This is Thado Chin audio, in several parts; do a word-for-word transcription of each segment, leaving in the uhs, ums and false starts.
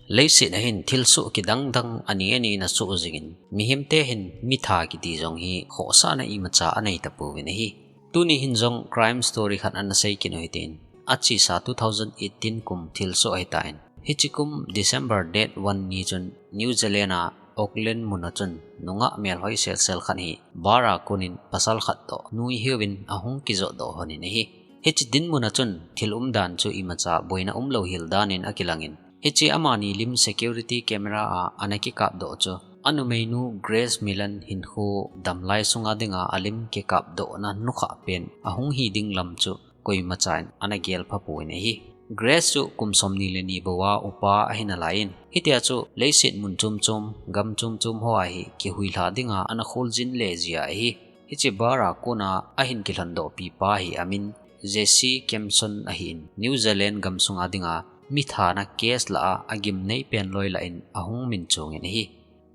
Leiset a hin thilsoh kidang dang ani ani in asoh jingin, mihemte hin mitha kiti jong hi khohsahna imacha anei tapouvin ahi. Tuni hin jong crime story khat ana sei kit u hitin, achesa two thousand eighteen kum thilsoh ahitan, hiche kum December date one ni chun New Zealand a Auckland mun a chun nungah melhoi selsel khat hi bar a konin pasal khat toh nui hiuvin ahung kijotdoh lhonin ahi. Hiche dinmun a chun thil umdan chu imacha boina umlou hel danin akilangin, hiche amani lim security camera a ana kikapdoh chu anumeinu Grace Millen hinkho damlai sunga dinga alim kikapdohna nukhah pen ahung hi ding lam chu koimacha in ana gelpha pon ahi. Grace chu kum somni le ni bou a upa ahi nalaiyin, hitia chu leiset mun chom chom, gam chom chom hoa hi kihuilha dinga ana kholjin le jia ahi. Hiche bar a kona ahin kilhondohpi pa hi amin Jesse Camson ahin, New Zealand gam sunga dinga mithana case lah a agimnei pen loi lah in ahung minchongin ahi.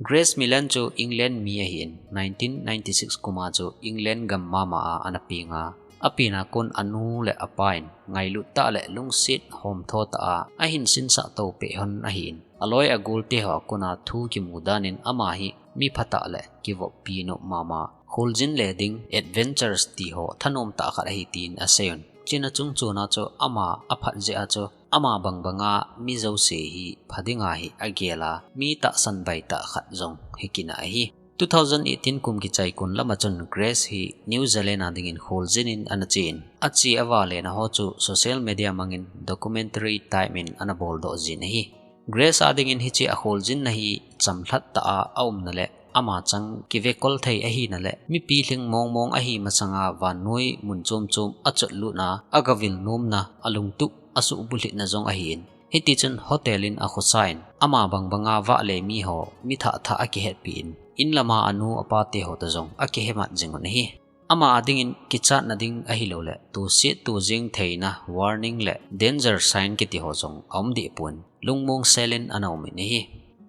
Grace Millen chu England mi ahin, nineteen ninety-six kum a chu England gam mama a ana peng a, apen a kon anu le apa in ngailut tah le lungset homtho tah a ahin sinsah to peh lhon ahin, aloi agol te ho a kona thu kimu danin ama hi mi phatah le kivoppi nop mama, kholjin le ding adventures ti ho thanom tah khat ahi tin aseiyun. Chuna chungchon a chu ama aphat jeh a chu ama bang banga mi jouse hi pha dinga hi agel a, mi tahsan bai tah khat jong hi kit na ahi. Two thousand eighteen kum kichai kon lama chun Grace hi New Zealand a dingin kholjin in ana chen. Ache avalena ho chu social media mangin documentary type in ana boldoh jin ahi. Grace a dingin hiche akholjinna hi chamlhat tah a aumna le ama chang kivekol thei ahina le mipi lhing mong mong ahi masanga vannoi mun chom chom achot lutna, agavil nomna, alungtup asuh bulhitna jong ahin. Hitichun hotel in akhosa in ama bang banga vahle mi ho mi thah thah akihetpi in, in lama anu apa te ho toh jong akihemat jing un ahi. Ama a dingin kichatna ding ahilou le, tusit tujing theina warning le danger sign kiti ho jong aum deh pon, lungmong sel in ana um in ahi.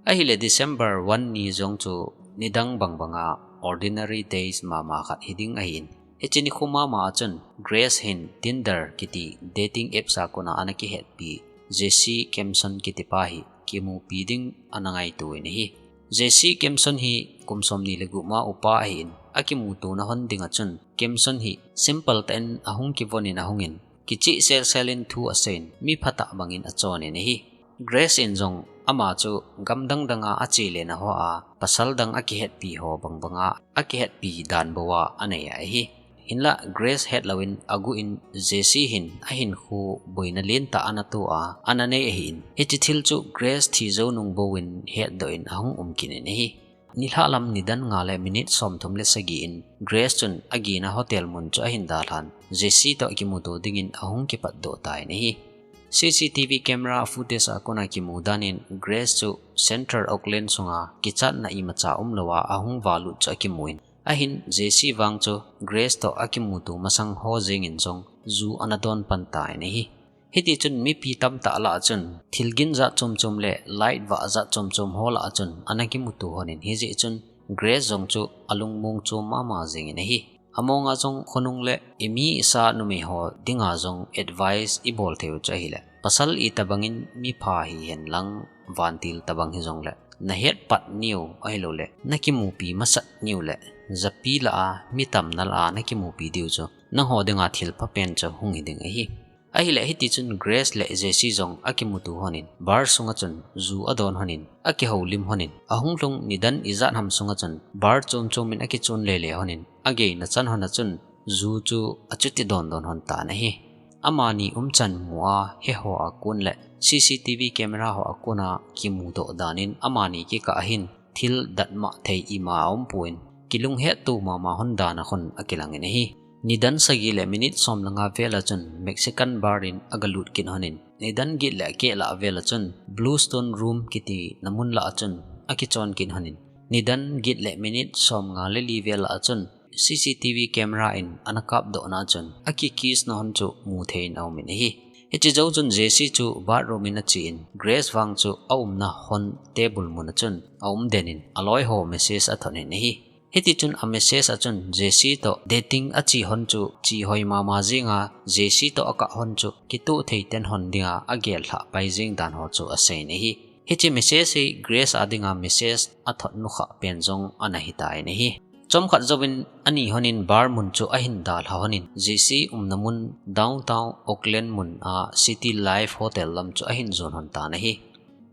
Ahile December one ni jong chu nidang bang banga ordinary days mama khat hi ding ahin. Hiche nikho mama a chun Grace hin Tinder kiti dating apps a kona ana kihetpi Jesse Camson kiti pa hi kimupi ding ana ngaito in ahi. Jesse Camson hi kum somni le gup ma upa ahin, akimutona hon dinga chun Camson hi simple tah in ahung kivon in ahungin, kicheh sel sel in thu aseiyin, mi phatah bangin achon in ahi. Grace in jong ama chu gam dang danga achelena hoa pasal dang akihetpi ho bang banga akihetpi dan bou a anei ahi. Hinlah Grace hetlouvin aguh in Jesse hin ahinkho boina lentah ana to a, ana nei ahin. Hiche thil chu Grace thi jou nung bouvin hetdoh in ahung um kit in ahi. Nilhah lam nidan nga le minute somthum le sagi in Grace chun agena hotel mun chu ahin dalhan, Jesse toh kimuto dingin ahung kipatdoh tan ahi. C C T V camera footage a kona kimu danin Grace chu Central Auckland sunga kichatna imacha umlouva ahung valut chu akimun. Ahin Jesse vang chu Grace toh akimuto masang ho jengin jong ju ana don pan tan ahi. Hitichun mipi tamtah lah a chun thil gin jat chom chom le light vah jat chom chom ho lah a chun ana kimuto lhonin hijeh chun Grace jong chu alungmong chom mama jengin ahi. Amonga jong khonung le imi isa numei ho dinga jong advice ibol theiyu chu ahile, pasal itobangin mipha hihen lang vantil tobang hijongle, nahet pat niu ahiloule nakimupi masat niu le, japi lah a, mi tamna lah a nakimupi diu chu nangho dinga thil phapen chu hung hiding ahi. Ahile hitichun Grace le Jesse jong akimuto lhonin bar sunga chun ju adon lhonin, akihoulim lhonin, ahunglhung nidan ijat ham sunga chun bar chom chomin akichon lele lhonin, ageina chan lhona chun ju chu achuti don don lhon tan ahi. Amani umchan mu a heho a kon le C C T V camera ho a kona kimudoh danin amani kikah a hin thil datmah thei ima aumpon, kilunghetto mama lhon dan a khun akilangin ahi. Nidan sagi le minute som le nga vel a chun Mexican bar in agalut kit lhonin, nidan get le akeh lah vel a chun Blue Stone Room kitina mun lah a chun akichon kit lhonin, nidan get le minute som nga le li vel lah a chun C C T V camera in ana kapdohna a chun akikiss na lhon chu muthei in aumin ahi. Hiche jou chun Jesse chu bathroom in achen, Grace vang chu aumna lhon table mun a chun aum den in aloiho message athot in ahi. Hitichun a message a chun Jesse toh dating ache lhon chu chihoi mama jenga, Jesse toh akah lhon chu kitoh thei ten lhon dinga agel lhah pai jeng dan ho chu aseiyin ahi. Hiche message hi Grace a dinga message athot nukha pen jong ana hitan ahi. Chomkhat jouvin ani honin bar mun chu ahin dalha honin Jesse umna mun downtown Oakland mun a City Life Hotel lam chu ahin jon hon tan ahi.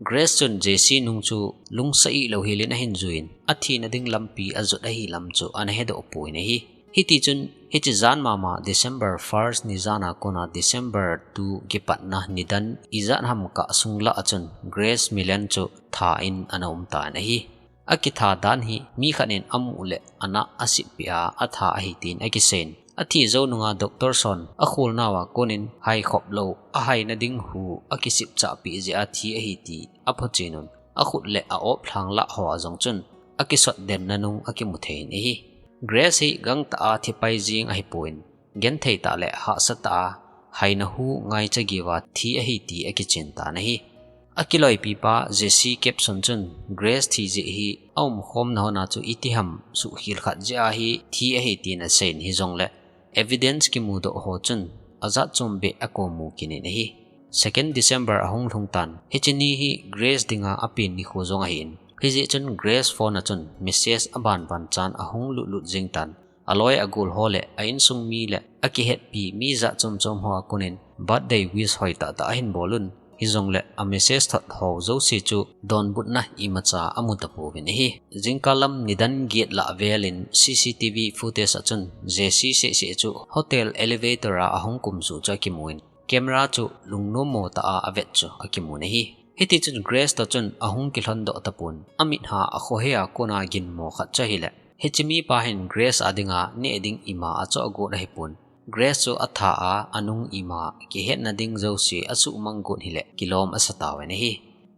Grace chun Jesse nung chu lungsa ilou helin ahin juiyin, athina ding lampi ajot ahi lam chu ana hedoh pon ahi. Hitichun hiche jan mama December first ni jana kona December two kipatna nidan ijat ham kah sung lah a chun Grace Millen chu tha in ana um tan ahi. Akitha dan hi mi khat in amu le ana asep peh a, atha ahi tin akiseiyin. Athi jou nunga doctor hon akholnau a konin hai khop lou, ahaina ding hu akisipchah peh jeh a thi ahi ti aphochen un, akhut le a-op lhang lah ho a jong chun akisot den nanung akimu thei in ahi. Grace hi gangtah a thipai jing ahipon, genthei tah le hahsa tah a haina hu ngaicha geuva thi ahi ti akichen tan ahi. Akiloipipa Jesse Capson chun Grace thi jeh hi aumkhomna hon a chu itiham suhkhel khat jeh a hi thi ahi tin aseiyin, hijongle evidence kimudoh ho chun ajat chom beh akomu kit in ahi. Second December ahung lhung tan, hiche ni hi Grace dinga apen nikho jong ahin, hijeh chun Grace phone a chun message abanban chan ahung lutlut jing tan, aloi agol ho le a insung mi le akihetpi mi jat chom chom ho a konin birthday wish hoi tahtah ahin bol un, hijongle a message thot ho jouse chu donbutna imacha amu tapouvin ahi. Jingkah lam nidan get lah vel in C C T V footage a chun Jesse sehseh chu hotel elevator a ahung kumsuh chu akimun, camera chu lungnom mo tah a avet chu akimun ahi. Hitichun Grace toh chun ahung kilhondoh tapon, amit ha akhohe a kona ginmo khat chu ahile, hiche mipa hin Grace a dinga neh ding ima achoh got ahipon, Grace chu atha a anung ima kihetna ding jouse asuhmang got hile kilom asa tauvin ahi.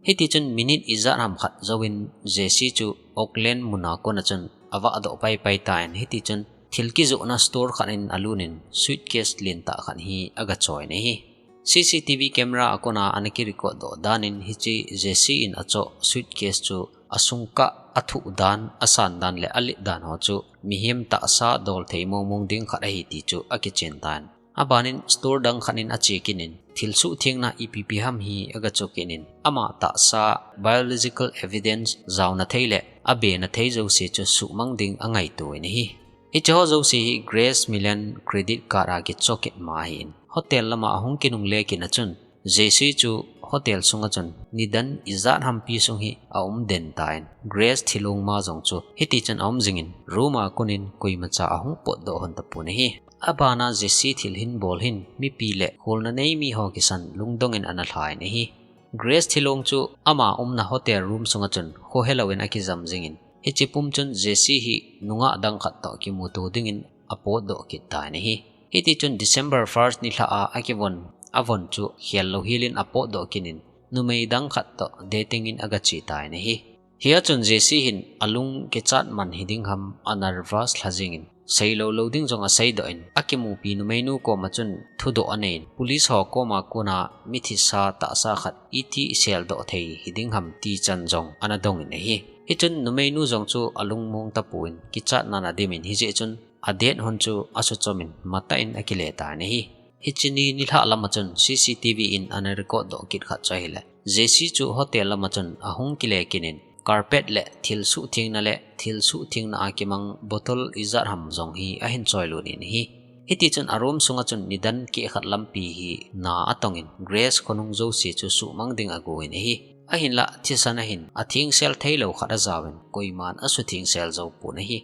Hitichun minute ijat ham khat jouvin Jesse chu Oakland mun a kona chun avahdoh paipai tan, hitichun thil kijohna store khat in alut in suitcase lentah khat hi agachoi in ahi. C C T V camera a kona ana kirecord doh dan in hiche Jesse in achoh suitcase chu asung kah athuh dan, asan dan le alet dan ho chu mihem tahsa dol thei mong mong ding khat ahi ti chu akichen tan. Aban in store dang khat in ache kit in thil suhthengna ipi ipi ham hi agachoh kit in ama tahsa biological evidence jaona thei le abena thei jouse chu suhmang ding angaito in ahi. Hiche ho jouse hi Grace Millen credit card a kichoh kit ma ahin, hotel lama ahung kinungle kit na chun Jesse chu hotel sunga chun nidan ijat hampi sung hi aum den tan, Grace thilong ma jong chu hitichun aum jingin room a konin koimacha ahung potdoh hon tapon ahi. Abana Jesse thil hin bol hin mipi le kholna nei mi ho kisan lungdong in ana lhan ahi. Grace thilong chu ama umna hotel room sunga chun khohe louvin akijam jingin, hiche pum chun Jesse hi nungah dang khat toh kimuto dingin apotdoh kit tan ahi. Hitichun December first nilhah a akivon, avon chu khel lou helin apotdoh kit in, numei dang khat toh dating in agache tan ahi. Hia chun Jesse hin alung kichat man hiding ham, anervous lha jingin, seilou lou ding jong aseidoh in, akimupi numeinu koma chun thudoh aneiyin, police ho koma kona mithisa tahsa khat iti iseldoh thei hiding ham ti chan jong ana dongin ahi. Hichun numeinu jong chu alungmong tapon, kichatnan adimin, hijeh chun a date hon chu asuchomin matah in akile tan ahi. Hiche ni nilhah lama chun C C T V in ana record doh kit khat chu ahile, Jesse chu hotel lama chun ahung kile kit in, carpet le thil suhthengna le thil suhthengna a kimang bottle ijat ham jong hi ahin choilut in ahi. Hitichun a room sunga chun nidan keh khat lampi hi na atongin, Grace khonung jouse chu suhmang ding agon ahi. Ahinlah thisan ahin athengsel theilou khat ajaovin, koiman asuthengsel jou pon ahi.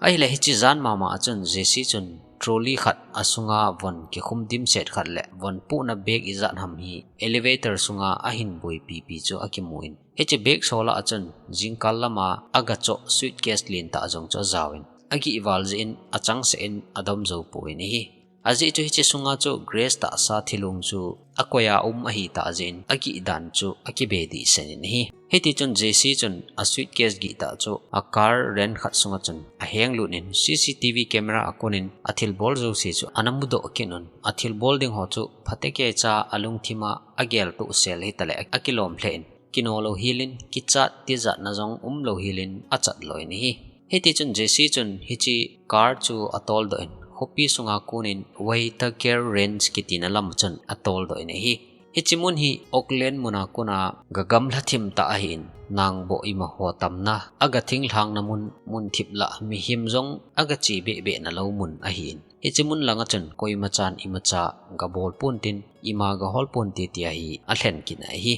Ahile hiche jan mama a chun Jesse chun trolley khat asunga von kikhum dimset khat le von pohna bag ijat ham hi elevator sunga ahin boipipi chu akimun, hiche bag solah a chun jingkah lama agachoh suitcase lentah jong chu ajaovin, agih val jeh in achangseh in adom jou pon ahi. Ajeh chu hiche sunga chu Grace tahsa thilong chu akoiya um ahitah jeh in agih dan chu akibe dehset in ahi. Hitichun Jesse chun a suitcase gihtah chu a car rent khat sunga chun ahenglut in, C C T V camera a konin athilbol jouse chu ana mudoh kit un, athilbol ding ho chu phatecha alungthima ageltoh sel hitaleh akilom lheh in, kino lou helin, kichat tijatna jong umlou helin achat loi in ahi. Hitichun Jesse chun hiche car chu atoldoh in, khopi sunga konin Waitakere Range kitina lama chun atoldoh in ahi. Hiche mun hi Oakland muna kona gagamla thim tah ahin, nangboh ima ho tamna, aga thinglhangna mun, mun thip lah mihem jong aga che behbeh nalou mun ahin. Hiche mun langa chun koima chan imacha gabol ponte, ima gahol ponte tia hi alhen kit ahi.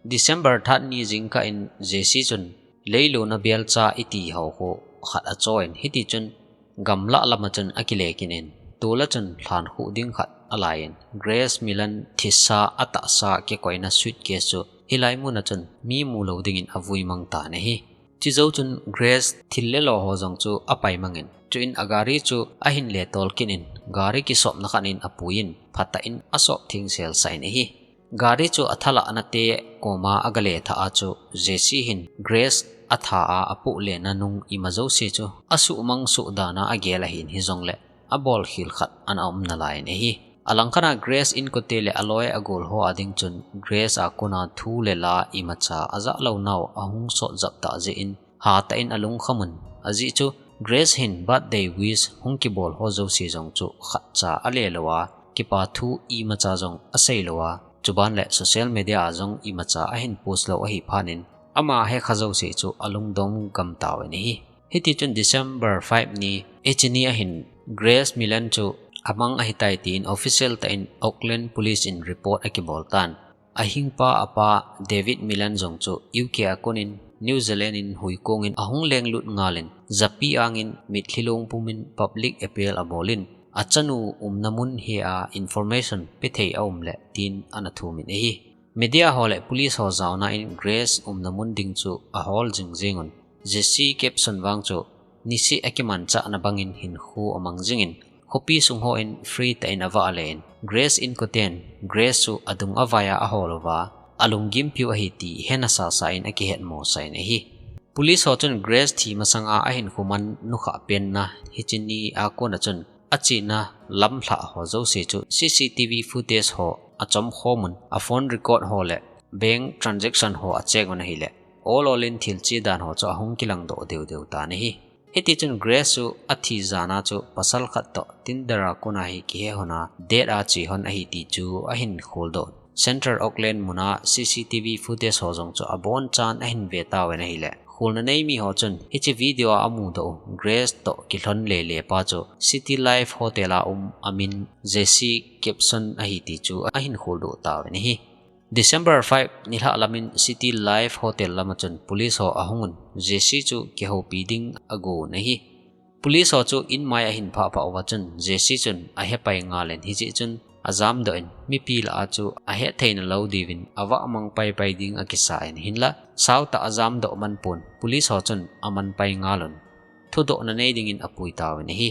December third ni jingkah in Jesse chun leilona belcha iti ho khu khat achoiyin, hiti chun gamlah lama chun akile kit in, tol a chun lhan khuh ding khat alaiyin, Grace Millen thisa atahsa kikoina suitcase chu hilai muna chun mi mulou dingin avui mang tan ahi. Chujou chun Grace thil le lo ho jong chu apai mangin, chuin agari chu ahin le tol kit in, gari kisopna khat in apuiyin, phatah in asop theng sel sah in ahi. Gari chu athalahna te koma agale thah a chu Jesse hin Grace atha a apoh lena nung ima jouse chu asuhmang suh dan a agel ahin, hijongle abol khel khat ana um nalaiyin ahi. Alangkhat a Grace inkote le aloi agol ho ading chun Grace a kona thu le la imacha ajah lou nau ahung sot jap tah jeh in hatah in alungkham un. Ajeh chu Grace hin birthday wish hung kibol ho jouse jong chu khatcha ale lou a, kipa thu imacha jong asei lou a, chuban le social media a jong imacha ahin post lou ahi phat in, ama hekha jouse chu alungdong gam tauvin ahi. Hiti chun December five ni, hiche ni ahin Grace Millen chu amang ahitai tin official tah in Oakland Police in report akibol tan. Ahingpa apa David Millen jong chu U K a konin New Zealand in huikong in ahung lenglut ngal in, japi angin mitlhi long pumin public appeal abol in, achanu umna mun hi a information pe thei aum le tin ana thum in ahi. Media ho le police ho jaona in Grace umna mun ding chu ahol jing jing un, Jesse Gibson vang chu nisih akimanchahna bangin hinkho amang jingin, khopi sung hon free tah in avah le in, Grace inkoten Grace chu adung avai a ahol uva, alunggimpiu ahi ti hena sasa in akihet mosah in ahi. Police ho chun Grace thi masanga ahinkho man nukhah penna hiche ni a kona chun achena lamlhah ho jouse chu C C T V footage ho achom khom un, a phone record ho le bank transaction ho acheck un ahile, ol ol in thil che dan ho chu ahung kilang doh deu deu tan ahi. Hiti chun Grace chu athi jan a chu pasal khat toh Tinder a kona hi kihe hon a, date a che hon ahi ti chu ahin khol doh. Central Oakland muna C C T V footage ho jong chu abonchan ahin ve tauvin ahile, kholna nei mi ho chun hiche video a amudoh u Grace toh kilhon lele pa chu City Life Hotel a um amin Jesse Gibson ahi ti chu ahin kholdoh tauvin ahi. December five nilhah lamin City Life Hotel lama chun police ho ahung un, Jesse chu kihoupi ding agon ahi. Police ho chu in mai ahin phah phah uva chun Jesse chun ahepai ngal in, hijeh chun ajamdoh in, mipi lah a chu ahet theina lou diuvin avah mang paipai ding akisa in, hinlah sautah ajamdoh man pon, police ho chun aman pai ngal un, thudohna nei dingin apui tauvin ahi.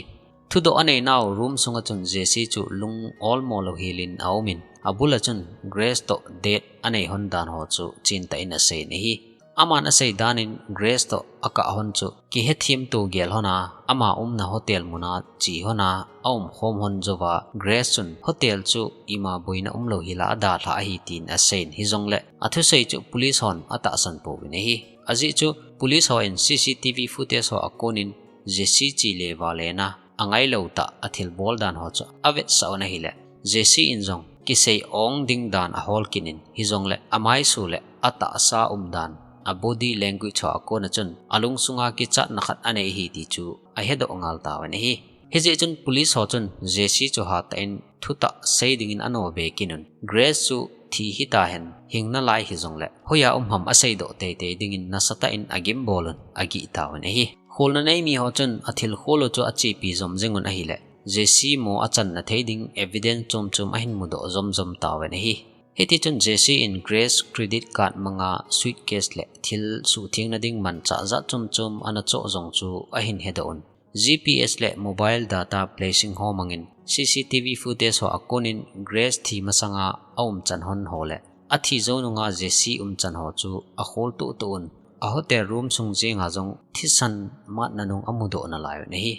Thudoh anei nau room sunga chun Jesse chu lung olmo lou hel in aum in, abul a chun Grace toh date anei hon dan ho chu chentah in asei in ahi. Aman asei dan in Grace toh akah hon chu kihethem to gel hon a, ama umna hotel muna che hon a aum khom hon jouva, Grace chun hotel chu ima boina umlou hel a adalhah ahi tin asei in, hijongle athusei chu police hon atahsan pouvin ahi. Ajeh chu police hon C C T V footage ho a konin Jesse che le vale na angai lou tah athilbol dan ho chu avetsah un ahile, Jesse in jong kisei ong ding dan ahol kit in, hijongle amaisu le atahsa um dan, a body language ho a kona chun alungsunga kichatna khat anei ahi ti chu ahedoh ngal tauvin ahi. Hijeh chun police ho chun Jesse chu hatah in thutah sei dingin anobe kit un, Grace chu thi hita hen, hing nalai hijongle hoiya um ham aseidoh teitei dingin nasatah in agimbol un, agih tauvin ahi. Kholna nei mi ho chun athil khol u chu achepi jom jing un ahile, Jesse mo achanna thei ding evidence chom chom ahin mudoh jom jom tauvin ahi. Hiti chun Jesse in Grace credit card manga suitcase le thil suhthengna ding manchah jat chom chom ana choh jong chu ahin hedoh un, G P S le mobile data placing ho mangin C C T V footage ho a konin Grace thi masanga aumchan hon ho le athi jou nunga Jesse umchan ho chu akhol tuh tuh un, a hotel room sung jenga jong thisan matna nung amudoh nalai un ahi.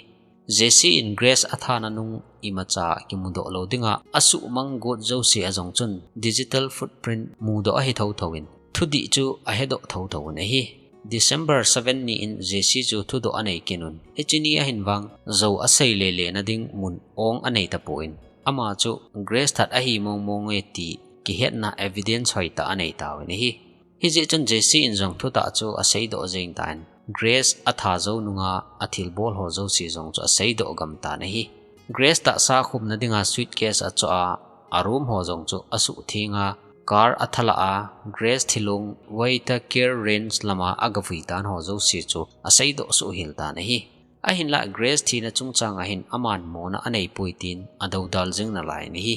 Jesse in Grace athana nung imacha kimudoh lou dinga asuhmang got jouse a jong chun digital footprint mudoh ahi thotho in, thudih chu ahedoh thotho un ahi. December seven ni in Jesse chu thudoh anei kit un, hiche ni ahin vang jou asei lele na ding mun ong anei tapon, ama chu Grace that ahi mong mong e ti kihetna evidence hoitah anei tauvin ahi. Hijeh chun Jesse in jong thutah chu aseidoh jeng tan, Grace atha jou nunga athilbol ho jouse jong chu aseidoh gam tan ahi. Grace tahsa khumna dinga suitcase achoh a, a room ho jong chu asuhtheng a, car athalah a, Grace thilong Whitaker Range lama agavui dan ho jouse chu aseidoh suhhel tan ahi. Ahinlah Grace thina chungchang ahin aman mona aneipoi tin adoudal jing nalai in ahi.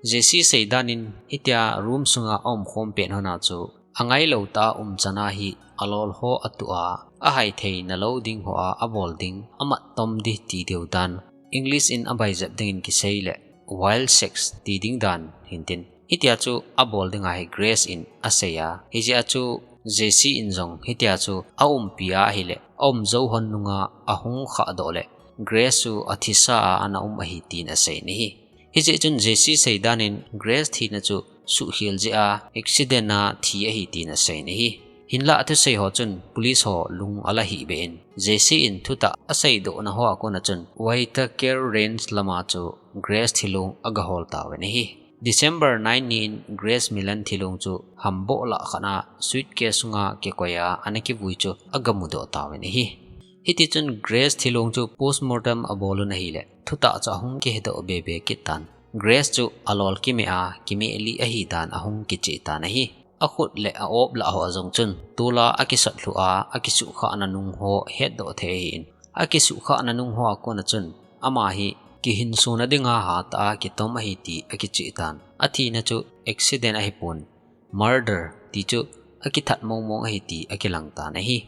Jesse seidan in hitia room sunga aumkhom pet hon a chu angailou tah a umchan a hi alol ho atuh a, ahai thei nalou ding hoa abol ding amat tom ding ti deu dan, English in abaijep dingin kisei le wild sex ti ding dan hintin, hitia chu abol ding ahi Grace in asei a, hijeh a chu Jesse in jong hitia chu aumpi a ahile aum jou hon nunga ahung khahdoh le Grace chu athisa a ana um ahi tin asei in ahi. Hijeh chun Jesse seidan in Grace thina chu suhkhel jeh a accident a thi ahi tin asei in ahi. Hinlah athusei ho chun police ho lung ala hih beh in, Jesse in thutah aseidohna hoa kona chun Whitaker Range lama chu Grace thilong agahol tauvin ahi. December nine ni in Grace Millen thilong chu hamboh lah khat a suitcase sunga kikoi a ana kivui chu agamudoh tauvin ahi. Hitichun Grace thilong chu postmortem abol un ahile thutah chu ahung kihedoh bebe kit tan. Grace chu alol kimeh a, kimeh lih ahi dan ahung kicheh tan ahi. Akhut le a-op lah ho jong chun tol a akisot lhu a, akisuhkhahna nung ho hetdoh thei ahin, akisuhkhahna nung hoa kona chun ama hi kihinsona dinga hatah a kitom ahi ti akicheh tan. Athina chu accident ahipon, murder ti chu akithat mongmong ahi ti akilang tan ahi.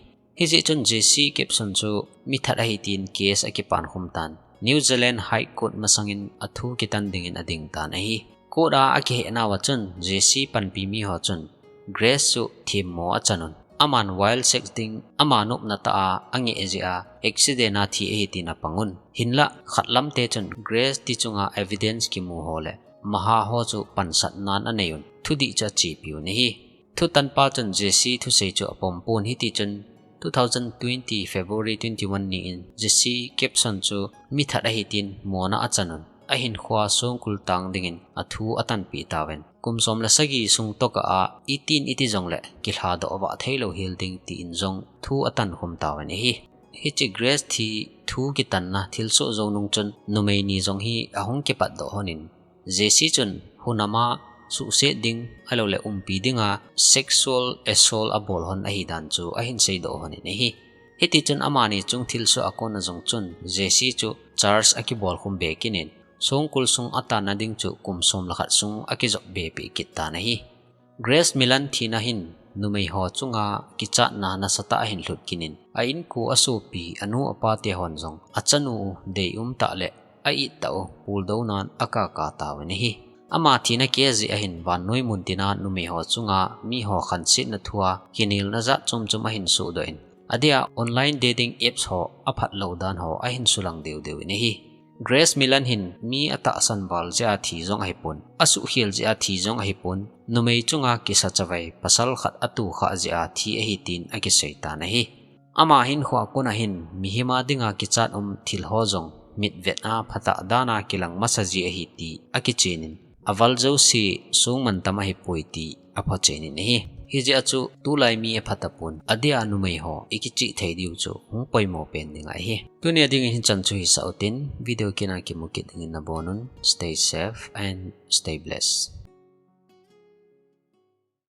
Hijeh chun Jesse Gibson chu mithat ahi tin case akipan khum tan. New Zealand High Court masangin athu kitan dingin ading tan ahi. Court a akihehnauva chun Jesse panpi mi ho chun Grace chu themmo achan un, aman wild sex ding ama nopna tah a angeh jeh a accident a thi ahi tin apang un. Hinlah khatlamte chun Grace ti chunga evidence kimu ho le maha ho chu pansatnan anei un, thudih chu achepi un ahi. Thutanpa chun Jesse thusei chu apompon, hitichun two thousand twenty February twenty-one ni in Jesse Gibson chu mithat ahi tin mona achan un, ahinkhoa songkul tang dingin athu atanpeh tauvin, kum som le sagi sung tokah a itin iti jongle kilhadoh vah theilou hel ding tin jong thu atankhum tauvin ahi. Hiche Grace thi thu kitanna thilsoh jou nung chun numei ni jong hi ahung kipatdoh hon in, Jesse chun hunam a suhset ding, ahilouleh umpi dinga sexual assault abol hon ahi dan chu ahin seidoh hon in ahi. Hitichun amani chung thilsoh a kona jong chun Jesse chu charge akibol khum be kit in, songkul sung atanna ding chu kum som le khat sung akijop be peh kit tan ahi. Grace Millen thina hin numei ho chunga kichatna nasatah ahin lhut kit in, a inko, asopi, anu apa te hon jong achanu u deium tah le a-it tah u puldounan akaka tauvin ahi. Ama thina case jeh ahin vannoi muntina numei ho chunga mi ho khansetna thua kinelna jat chomchom ahin sohdoh in, adeh a online dating apps ho aphatlou dan ho ahin sulang deudeu in ahi. Grace Millen hin mi atahsan val jeh a thi jong ahipon, asuhkhel jeh a thi jong ahipon, numei chunga kisachavai pasal khat atohkhah jeh a thi ahi tin akisei tan ahi. Ama hinkhoa kona hin mihem a dinga kichat um thil ho jong mitvet a phatah dan a kilang masa ji ahi ti akichen in, aval jouse song mantam ahipoi ti aphochen in ahi. Hijeh a chu tulai mi aphatapon, adeh a numei ho ikichih thei diu chu hung poimo pen ding ahi. Tunia dingin hichan chu hisah utin, video kit a kimu kit dingin nabonun, stay safe and stay blessed.